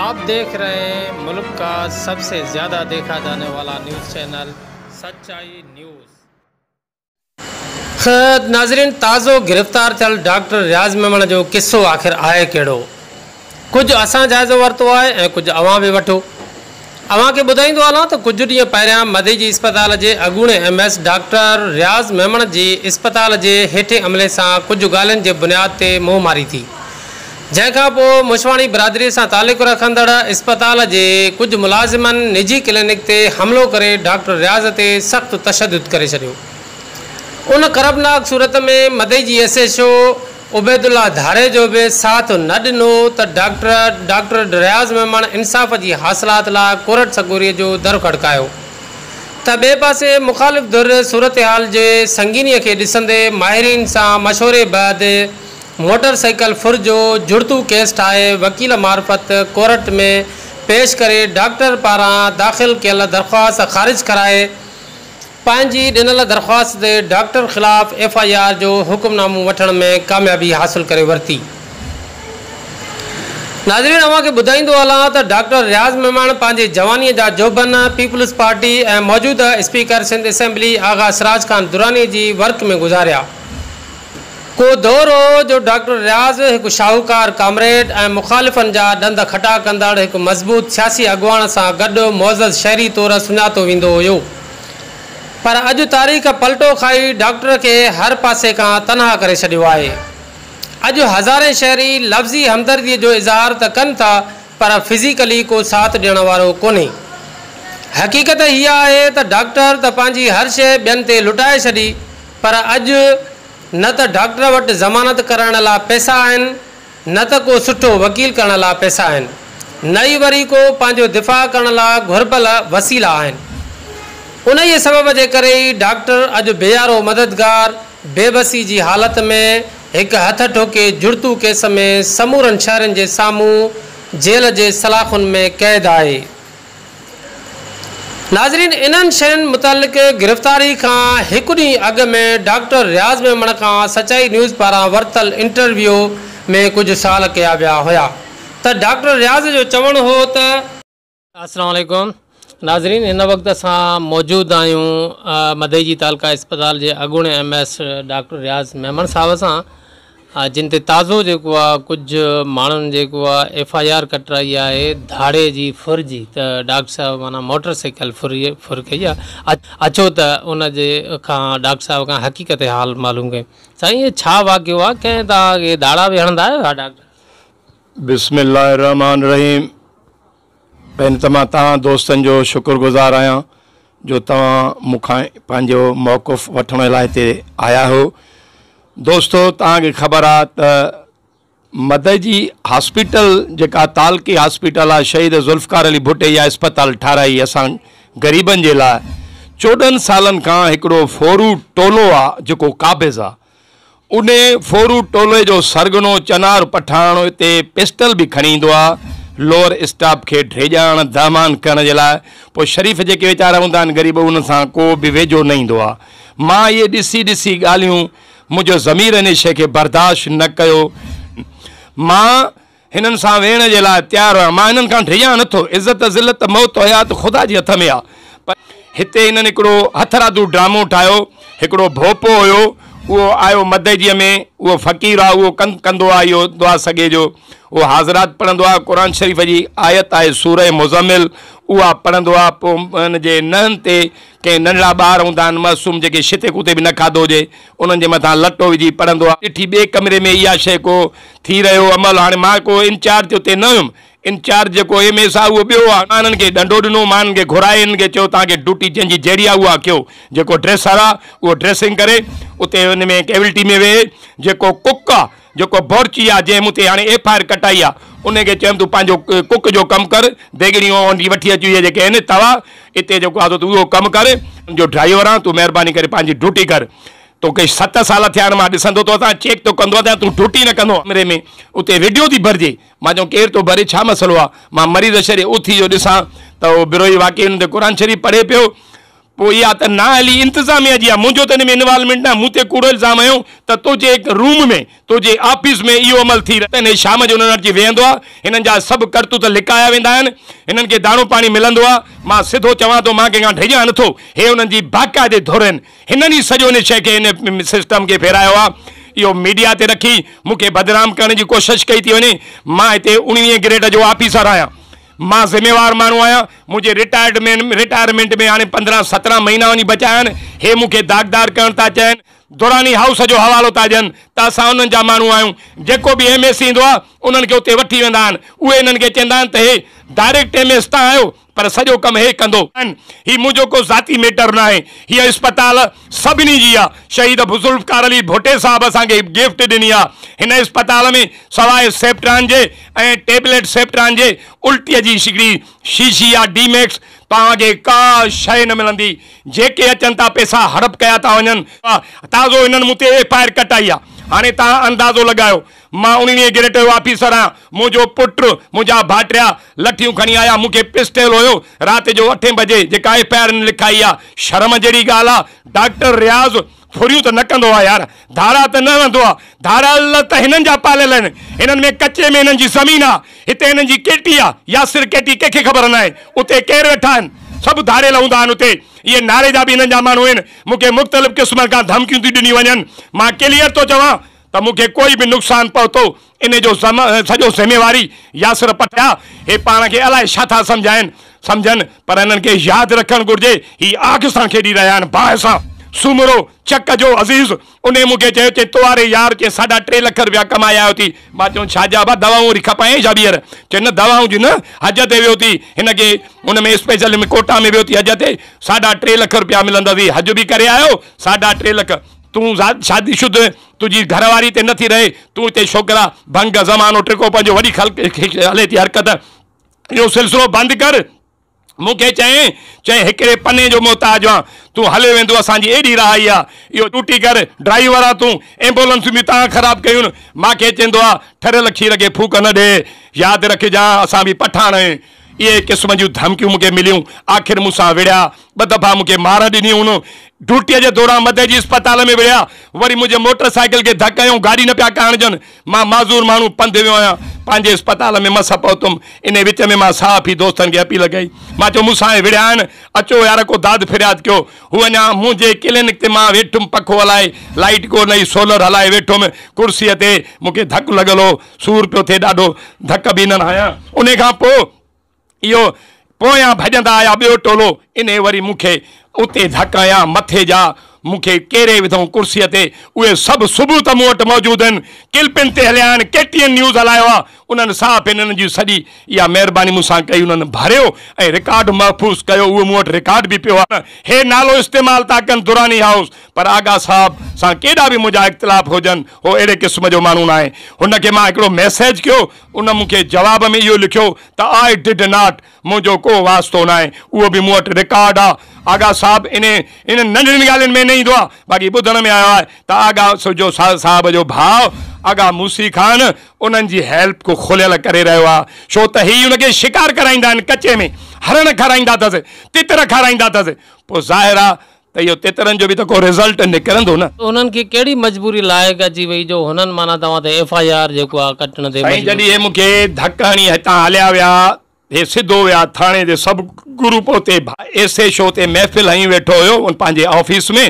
आप देख रहे हैं मुल्क का सबसे ज़्यादा देखा जाने वाला न्यूज़ चैनल सच्चाई न्यूज़। नाज़रीन, ताज़ो गिरफ़्तार थियल डॉक्टर रियाज़ मेमण जो किस्सो आख़िर आहे कहिड़ो, कुझु असां जाइज़ो वरितो आहे ऐं कुझु अव्हां बि वठो। अव्हां खे ॿुधाईंदो हलां त कुझु ॾींहं पहिरियां मदई जी अस्पताल जे अॻूणे एम एस डॉक्टर रियाज़ मेमण जी अस्पताल जे हेठे अमले सां कुझु ॻाल्हियुनि जे बुनियाद ते मुंहुं मारी थी, जंहिंखां पोइ मुशवाणी बिरादरी सां तालुक़ रखंदड़ अस्पताल जे कुझु मुलाज़िमनि निजी क्लिनिक ते हमलो करे डॉक्टर रियाज़ ते सख़्तु तशद्दुद करे छॾियो। उन करबनाक सूरत में मदई जी S H O Ubaidullah Dharejo बि साथ न ॾिनो त डॉक्टर रियाज़ मेमण इंसाफ़ जी हासिलात लाइ कोर्ट सगोरीअ जो दर खड़कायो। त ॿिए पासे मुखालिफ़ धुर सूरत हाल जे संगीनीअ खे ॾिसंदे माहिरीन सां मशवरे बाद मोटरसाइकिल फुर जो जुड़तू केस ठाहे वकील मार्फ़त कोर्ट में पेश करे डॉक्टर पारां दाख़िल कयल दरख़्वास्त ख़ारिज कराए पंहिंजी ॾिनल दरख़्वास्त ते डॉक्टर ख़िलाफ़ एफ I R जो हुक्मनामो वठण में कामयाबी हासिल करे वरिती। नाज़रीन, अव्हांखे ॿुधाईंदो हलां त डॉक्टर रियाज़ मेमण पंहिंजी जवानीअ जा जोबन पीपल्स पार्टी ऐं मौजूदा स्पीकर सिंध असेंबली आगा सिराज ख़ान दुरानी जी वर्क में गुज़ारिया। को दौर हो जो डॉक्टर रियाज़ हिकु शाहूकार कामरेड ऐं मुखालिफ़नि जा ॾंद खटा कंदड़ हिकु मज़बूत सियासी अॻुवाण सां गॾु मुअज़्ज़ज़ शहरी तौर सुञातो वेंदो हुयो, पर अॼु तारीख़ पलटो खाई डॉक्टर खे हर पासे खां तनहा करे छॾियो आहे। अॼु हज़ारे शहरी लफ़्ज़ी हमदर्दीअ जो इज़हार त कनि था, पर फिज़िकली को साथ ॾियण वारो कोन्हे। हक़ीक़त इहा आहे त डॉक्टर त पंहिंजी हर शइ ॿियनि ते लुटाए छॾी, पर अॼु न त डॉक्टर वटि ज़मानत कराइण लाइ पैसा आहिनि, न त को सुठो वकील करण लाइ पैसा आहिनि, न ई वरी को पंहिंजो दिफ़ा करण लाइ घुर्बल वसीला आहिनि। उन ई सबब जे करे ई डॉक्टर अॼु बेयारो मददगार बेबसी जी हालत में हिकु हथ ठोके जुड़तू केस में समूरनि शहरनि जे साम्हूं जेल जे सलाख़ुनि में क़ैद आहे। नाज़रीन, इन्हनि शयुनि मुतालिक़ गिरफ़्तारी खां हिकु ॾींहुं अॻु में डॉक्टर रियाज़ मेमण खां सचाई न्यूज़ पारां वरितल इंटरव्यू में कुझु सवाल कया विया हुया त डॉक्टर रियाज़ जो चवणु हो त अस्सलाम वालेकुम नाज़रीन, हिन वक़्तु असां मौजूदु आहियूं मदई जी तालुका अस्पताल जे अॻूणे M S doctor Riaz Memon साहिब सां, जिन ते ताज़ो जेको आहे कुझु माण्हुनि जेको आहे एफ I R कटराई आहे धाड़े जी फुर जी, त डॉक्टर साहिब माना मोटरसाइकिल फुर कई आहे। अचो त उन जे खां डॉक्टर साहिब खां हक़ीक़त हाल मालूम कयूं। साईं, इहो छा वाक़ियो आहे? कंहिं तव्हांखे धाड़ा बि हणंदा आहियो छा डॉक्टर? बिस्मिल्लाह रहमान रहीम। पहिरीं त मां तव्हां दोस्तनि जो शुक्रगुज़ार आहियां जो तव्हां मूंखां पंहिंजो मौक़िफ़ वठण लाइ हिते आया आहियो। दोस्तो, तव्हांखे ख़बर आहे त मदई जी हॉस्पिटल जेका तालकी हॉस्पिटल आहे, शहीद ज़ुल्फ़िकार अली भुट्टे इहा अस्पताल ठाराई असां ग़रीबनि जे लाइ। 14 सालनि खां हिकिड़ो फोरू टोलो आहे जेको काबिज़ आहे, उन फोरू टोले जो सरगनो चनार पठाण हिते पिस्टल बि खणी ईंदो आहे लोअर स्टाफ खे ढेॼाइण दहमान करण जे लाइ। पोइ शरीफ़ जेके वीचारा हूंदा आहिनि ग़रीब, उन सां को बि वेझो न ईंदो आहे। मां इहे ॾिसी ॾिसी ॻाल्हियूं मुंहिंजो ज़मीर इन शइ खे बर्दाश्त न कयो। मां हिननि सां वेहण जे लाइ तयारु आहियां, मां हिननि खां ढिॼां नथो। इज़त ज़िलत मौत हयात ख़ुदा जे हथ में आहे। पर हिते हिननि हिकिड़ो हथरादू ड्रामो ठाहियो। हिकिड़ो भोपो हुयो, उहो आयो मदईजीअ में, उहो फ़क़ीर आहे, उहो कंदो आहे इहो दुआ सॻे जो, उहो हाज़रात पढ़ंदो आहे। क़ुर शरीफ़ जी आयत आहे सूरह मुज़म्मिल, उहा पढ़ंदो आहे। पोइ हुनजे नहनि ते कंहिं नंढड़ा ॿार हूंदा आहिनि मासूम, जेके छिते कुते बि न खाधो हुजे, उन्हनि जे मथां लटो विझी पढ़ंदो आहे। ॾिठी ॿिए कमरे में इहा शइ को थी रहियो अमल। हाणे मां को इंचार्ज उते न हुयुमि, इंचार्ज जेको एम एस आहे उहो ॿियो आहे। मां हिननि खे ॾंडो ॾिनो, मां हिननि खे घुराए हिननि खे चयो तव्हांखे ड्यूटी जंहिंजी जहिड़ी आहे उहा कयो। जेको ड्रेसर आहे उहो ड्रेसिंग करे उते हुन में कैविटी में वेहे। जेको कुक आहे, जेको बोरची आहे, जंहिं मूं ते हाणे एफ I R कटाई आहे, उनखे चयुमि तूं पंहिंजो कुक जो कमु कर, देगड़ियूं वठी अच इहे जेके आहिनि तवा हिते जेको आहे तूं उहो कमु कर, जो ड्राइवर आहियां तूं महिरबानी करे पंहिंजी ड्यूटी कर। तोखे 7 साल थिया आहिनि मां ॾिसंदो थो अचां, चेक थो कंदो अचां, तूं ड्यूटी न कंदो। कमरे में उते वीडियो थी भरिजे। मां चयो केरु थो भरे, छा मसइलो आहे? मां मरीज़ शरीफ़ उथी जो ॾिसां त उहो बिरोही वाकई हुन ते क़ुर शरीफ़ पढ़े पियो। پوء اها ته نااهلي انتظاميا جي آهي، منهنجو ته ان ۾ انوالومينٽ ناهي، مون تي ڪوڙو الزام هنيو ته تنهنجي روم ۾، تنهنجي آفيس ۾ اهو عمل ٿي رهيو آهي. شام جو انهن وٽ اچي ويهندو آهي، هنن جا سڀ ڪرتوت لڪايا ويندا آهن، هنن کي داڻو پاڻي ملندو آهي، مان سڌو چوان ٿو مان ڪنهن کان ڊڄان نٿو، هي انهن جي باقاعدي ڌر آهن، هنن ئي سڄو ان شيء کي ان سسٽم کي ڦيرايو آهي، اهو ميڊيا تي رکي مون کي بدنام ڪرڻ جي ڪوشش ڪئي ٿي وڃي، مان هتي اڻويهين گريڊ جو آفيسر آهيان. مان ذميوار ماڻهو آهيان، منهنجي رٽائرڊ رٽائرمينٽ ۾ هاڻي 15 17 مهينا وڃي بچيا آهن، هي مون کي داغدار ڪرڻ ٿا چاهين، دراني هائوس جو حوالو ٿا ڏين ته اسان انهن جا ماڻهو آهيون، جيڪو به ايم ايس ايندو آهي انهن کي اتي وٺي ويندا آهن، اهي انهن کي چوندا آهن ته هي ڊائريڪٽ ايم ايس تان آيو پر سڄو ڪم هي ڪندو. هي منهنجو ڪو ذاتي ميٽر ناهي، هيء اسپتال سڀني جي آ، شهيد ذوالفقار علي ڀٽي صاحب اسان کي گفٽ ڏني آ، هن اسپتال ۾ سواء سيپٽران جي ۽ ٽيبليٽ سيپٽران جي الٽيء جي هڪڙي شيشي يا ڊي ميڪس توهان کي ڪا شيء نه ملندي، جيڪي اچن ٿا پئسا هڙپ ڪيا ٿا وڃن. تازو هنن مون تي ايف I R ڪٽائي آ، هاڻي توهان اندازو لڳايو مان اڻويهين گريڊ جو آفيسر آهيان، منهنجو پٽ، منهنجا ڀائٽيا لٺيون کڻي آيا، مون کي پسٽيل هيو، رات جو اٺين بجي جيڪا ايف I R هن لکائي آ، شرم جهڙي ڳالهه آ، ڊاڪٽر رياض ڦريون ته نه ڪندو آ يار، ڌاڙا ته نه هڻندو آ، ڌاڙيل ته هنن جا پاليل آهن، هنن ۾ ڪچي ۾ هنن جي زمين آ، هتي هنن جي ڪيٽي آ، ياسر ڪيٽي ڪنهن کي خبر ناهي، اتي ڪير ويٺا آهن، سڀ ڌاڙيل هوندا آهن اتي، اهي ناري جا به هنن جا ماڻهو آهن، مون کي مختلف قسمن کان ڌمڪيون ٿيون ڏنيون وڃن، مان ڪليئر ٿو چوان ته مون کي ڪوئي به نقصان پهتو ان جو سڄو ذميواري ياسر پٺيا هي پاڻ کي الائي ڇا ٿا سمجهائن سمجهن پر انهن کي ياد رکڻ گهرجي هي آگ سان کيڏي رهيا آهن باهه سان سومرو چڪ جو عزيز انهي مون کي چيو چي تو واري يار چي ساڍا ٽي لک رپيا ڪمائي آيو ٿي مان چيو ڇا جا ڀا دوائون وري کپايائين ڇا ٻيهر چي نه دوائون جي نه حج تي ويو ٿي هن کي ان ۾ اسپيشل ۾ ڪوٽا ۾ ويو ٿي حج تي ساڍا ٽي لک رپيا ملندس حج به ڪري آيو ساڍا ٽي لک تون شادي شده تنهنجي گهر واري تي نٿي رهي، تون هتي ڇوڪرا ڀنگ زمانو ٽڪو پنهنجو وڏي خلق هلي ٿي حرڪت اهو سلسلو بند ڪر. مون کي چيائين، چيائين هڪڙي پني جو محتاج آن، تون هليو ويندو اسان جي ايڏي رهائي آ، اهو ڊيوٽي ڪر، ڊرائيور آن تون، ايمبولنسون به تان خراب ڪيون، مان کي چوندو آ ٺريل کير کي ڦوڪ نه ڏي، ياد رکجان اسان به پٺاڻ آهيون. اهي قسم جون ڌمڪيون مون کي مليون، آخر مون سان وڙهيا، ٻه دفعا مون کي مار ڏني هن، ڊيوٽيء جي دوران مدئجي اسپتال ۾ وڙهيا، وري منهنجي موٽر سائيڪل کي ڌڪ هنيو، گاڏي نه پيا ڪاهڻ ڏين، مان معذور ماڻهو پنڌ ويو آهيان، پنهنجي اسپتال ۾ مس پهتم، انهي وچ ۾ مان صحافي دوستن کي اپيل ڪئي، مان چيو مون سان اهي وڙهيا آهن، اچو يار ڪو داد فرياد ڪيو، هو اڃا منهنجي ڪلينڪ تي مان ويٺم پکو هلائي، لائيٽ ڪو نه هئي، سولر هلائي ويٺم، ڪرسيء تي مون کي ڌڪ لڳل هو، سور پيو ٿئي ڏاڍو، ڌڪ به هنن هنيا، انهي کان پوء اهو پويان ڀڄندا آيا ٻيو ٽولو، انهي وري مون کي اتي ڌڪ هنيا مٿي جا، مون کي ڪيري وڌائون ڪرسيء تي، اهي سڀ ثبوت مون وٽ موجود آهن، ڪلپن تي هليا آهن، ڪي ٽي اين نيوز هلايو آهي، انهن صحافين انهن جي سڄي اها مهرباني مون سان ڪئي، انهن ڀريو ۽ رڪارڊ محفوظ ڪيو، اهو مون وٽ رڪارڊ به پيو آهي، هي نالو استعمال ٿا ڪن دراني هائوس، پر آغا صاحب سان ڪيڏا به منهنجا اختلاف هجن، هو اهڙي قسم جو ماڻهو ناهي. هن کي مان هڪڙو ميسيج ڪيو، ان مون کي جواب ۾ اهو لکيو ته I did not, منهنجو ڪو واسطو ناهي. اهو به مون وٽ رڪارڊ آ. آغا صاحب انهن انهن ننڍڙين ڳالهين ۾ نه ايندو آ. باقي ٻڌڻ ۾ آيو آهي ته آغا جو صاحب جو ڀاء آغا موسي خان انهن جي هيلپ ڪو کليل ڪري رهيو آ. ڇو ته هي ان کي شڪار ڪرائيندا آهن ڪچي ۾ هرڻ کارائيندا اٿس، تتر کارائيندا اٿس. پوء ظاهر آ ته اهو تترن جو به ته ڪو رزلٽ نڪرندو نه. انهن کي ڪهڙي مجبوري لاحق اچي وئي جو هنن معنيٰ توهان تي ايف I R جيڪو آ ڪٽڻ تي سائين مجبور جڏهن هي مون کي ڌڪ هڻي هتان هليا ويا هي سڌو ويا ٿاڻي تي سڀ گروپ اتي ايس ايڇ او تي محفل هنئي ويٺو هيو ان پنهنجي آفيس ۾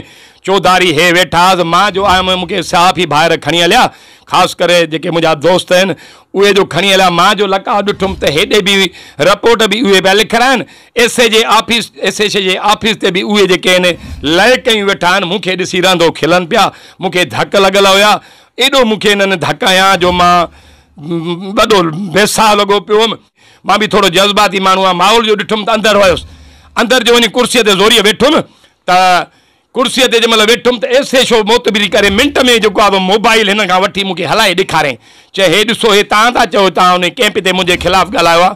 چوڌاري هي ويٺا هئا مان جو آيم مون کي صحافي ڀائر کڻي هليا خاص ڪري جيڪي منهنجا دوست آهن اهي جو کڻي هليا مان جو لقاء ڏٺم ته هيڏي به رپورٽ به اهي پيا لکرائن ايس اي جي آفيس ايس ايڇ جي آفيس تي به اهي جيڪي آهن لئه ڪيون ويٺا آهن مون کي ڏسي رهندو کلن پيا مون کي ڌڪ لڳل هيا ايڏو مون کي انهن ڌڪ هنيا جو مان وڏو بيساهه لڳو پيو هيم مان به ٿورو جذباتي ماڻهو آهيان ماحول جو ڏٺم ته اندر ويس اندر جو وڃي ڪرسيء تي زوريء ويٺم ته ڪرسيء تي جنهن مهل ويٺم ته ايس ايڇ او معتبري ڪري منٽ ۾ جيڪو آهي سو موبائيل هن کان وٺي مون کي هلائي ڏيکاريائين. چئي هي ڏسو هي توهان ٿا چئو توهان انهي ڪئمپ تي منهنجي خلاف ڳالهايو آهي.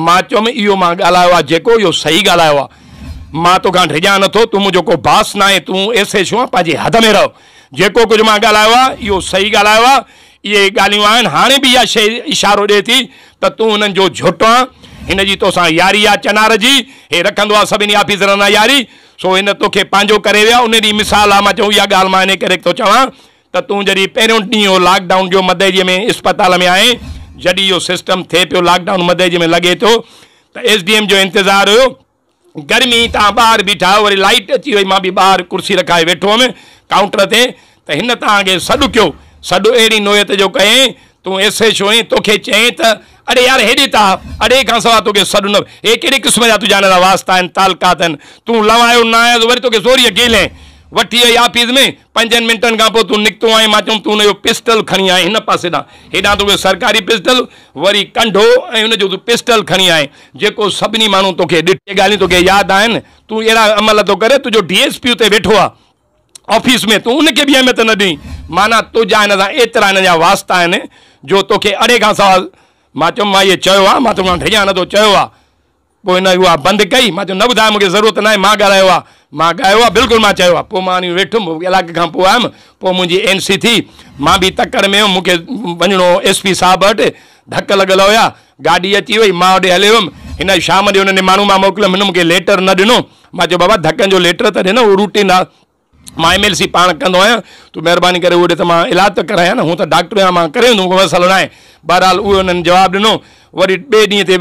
مان چيم اهو مان ڳالهايو آهي جيڪو اهو صحيح ڳالهايو آهي. مان توکان ڊڄان نٿو تون منهنجو ڪو باس ناهين تون ايس ايڇ او آهين پنهنجي حد ۾ رهه. جيڪو ڪجهه مان ڳالهايو آهي اهو صحيح ڳالهايو آهي. اهي ڳالهيون آهن هاڻي به اها شيء اشارو ڏئي ٿي ته تون هنن جو جهٽ آن هن جي توسان ياري آهي چنار جي هي رکندو آهي سڀني آفيسرن سان ياري. سو هن توکي پنهنجو ڪري ويا. ان ڏينهن مثال آ، مان چيو اها ڳالهه مان انهي ڪري ٿو چوان ته تون جڏهن پهريون ڏينهن اهو لاڪ ڊائون جو مدئجي ۾ اسپتال ۾ آئين، جڏهن اهو سسٽم ٿئي پيو، لاڪ ڊائون مدئجي ۾ لڳي ٿو ته ايس ڊي ايم جو انتظار هيو، گرمي تان ٻاهر بيٺا آهيو، وري لائيٽ اچي وئي، مان به ٻاهر ڪرسي رکائي ويٺو هئم ڪائونٽر تي ته هن توهان کي سڏ ڪيو، سڏ اهڙي نوعيت جو ڪيائين، تون ايس ايڇ او آهين، توکي چيائين ته اڙي يار هيڏي ته آ، اڙي کان سواء توکي سڏ نه، هي ڪهڙي قسم جا تنهنجا هن سان واسطا آهن، تعلقات آهن، تون لنوايو نه آيس، وري توکي زوريء گهليائين، وٺي وئي آفيس ۾، پنجن منٽن کان پوء تون نڪتو آهين، مان چيم تون هن جو پسٽل کڻي آئين هن پاسي ڏانهن، هيڏانهن توکي سرڪاري پسٽل، وري ڪنڍو ۽ ان جو تون پسٽل کڻي آئين، جيڪو سڀني ماڻهن توکي ڏٺو. اهي ڳالهيون توکي ياد آهن، تون اهڙا عمل ٿو ڪرين، تنهنجو ڊي ايس پي اتي ويٺو آهي آفيس ۾، تون ان کي به اهميت نه ڏئين، معنيٰ تنهنجا هن سان ايترا هن جا واسطا آهن جو توکي اڙي کان سواء، مان چيم مان اهي چيو آهي، مان توکان ڊڄان نه ٿو، چيو آهي. پوء هن اها بند ڪئي، مان چيو نه ٻڌاء مون کي ضرورت ناهي، مان ڳالهايو آ، مان ڳايو آ، بلڪل مان چيو آ. پوء مان وڃي ويٺم، ڪلاڪ کان پوء آيم، پوء منهنجي اين سي ٿي، مان به تڪڙ ۾ هيم، مون کي وڃڻو هو ايس پي صاحب وٽ، ڌڪ لڳل هيا، گاڏي اچي وئي، مان هوڏي هليو ويم، هن شام جو هنن ماڻهو مان موڪليم، هن مون کي ليٽر نه ڏنو، مان چيو بابا ڌڪن جو ليٽر ته ڏي نه، اهو روٽين آ. مان ايم ايل سي پاڻ ڪندو آهيان، تون مهرباني ڪري اهو ڏي ته مان علاج ته ڪرايان نه، هونء ته ڊاڪٽر آهيان مان ڪري ويندم ڪو مسئلو ناهي. بهرحال اهو انهن جواب ڏنو. وري ٻئي ڏينهن تي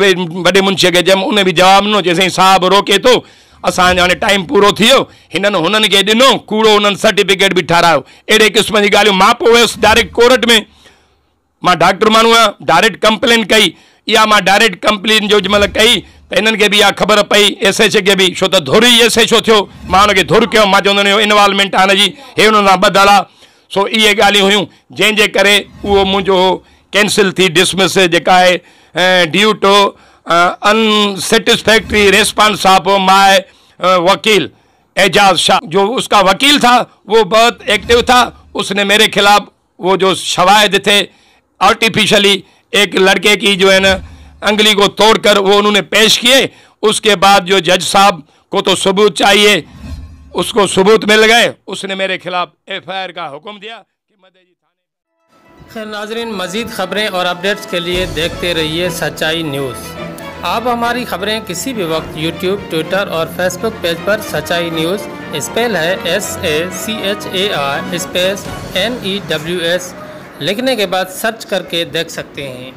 وڏي منشيء کي چيم، ان به جواب ڏنو، چي سائين صاحب روڪي ٿو، اسان جو هاڻي ٽائيم پورو ٿي ويو، هنن هنن کي ڏنو، ڪوڙو انهن سرٽيفڪيٽ به ٺارايو. اهڙي قسم جون ڳالهيون مان پوء ويس ڊائريڪٽ ڪورٽ ۾. مان ڊاڪٽر ماڻهو آهيان، ڊائريڪٽ ڪمپلين ڪئي، اها مان ڊائريڪٽ ڪمپلين جو جنهن مهل ڪئي ته انهن کي به اها خبر پئي، ايس ايڇ کي به، ڇو ته ڌر ئي ايس ايڇ او ٿيو، مان ان کي ڌر ڪيو، مان چوندو هن جو انوالومينٽ آهي هن جي، هي انهن سان ٻڌل آهي، سو اهي ڳالهيون هيون، جنهن جي ڪري اهو منهنجو ڪينسل ٿي ڊسمس جيڪا آهي due to unsatisfactory response of my وڪيل اعجاز شاهه، جو اس ڪا وڪيل ٿا وو بهت ايڪٽو ٿا، اس ني ميري خلاف वो जो शवाहिद थे आर्टिफिशियली एक लड़के की जो है ना अंगली को तोड़कर वो उन्होंने पेश किए। उसके बाद जो जज साहब को तो सबूत चाहिए, उसको सबूत मिल गए, उसने मेरे खिलाफ एफ I R का हुक्म दिया कि मदेजी थाने। खैर नाजरीन, मज़ीद खबरें और अपडेट्स के लिए देखते रहिए सच्चाई न्यूज़। आप हमारी खबरें किसी भी वक्त यूट्यूब, ट्विटर और फेसबुक पेज पर सच्चाई न्यूज़, स्पेल है SACHAI space NEWS लिखने के बाद सर्च करके देख सकते हैं।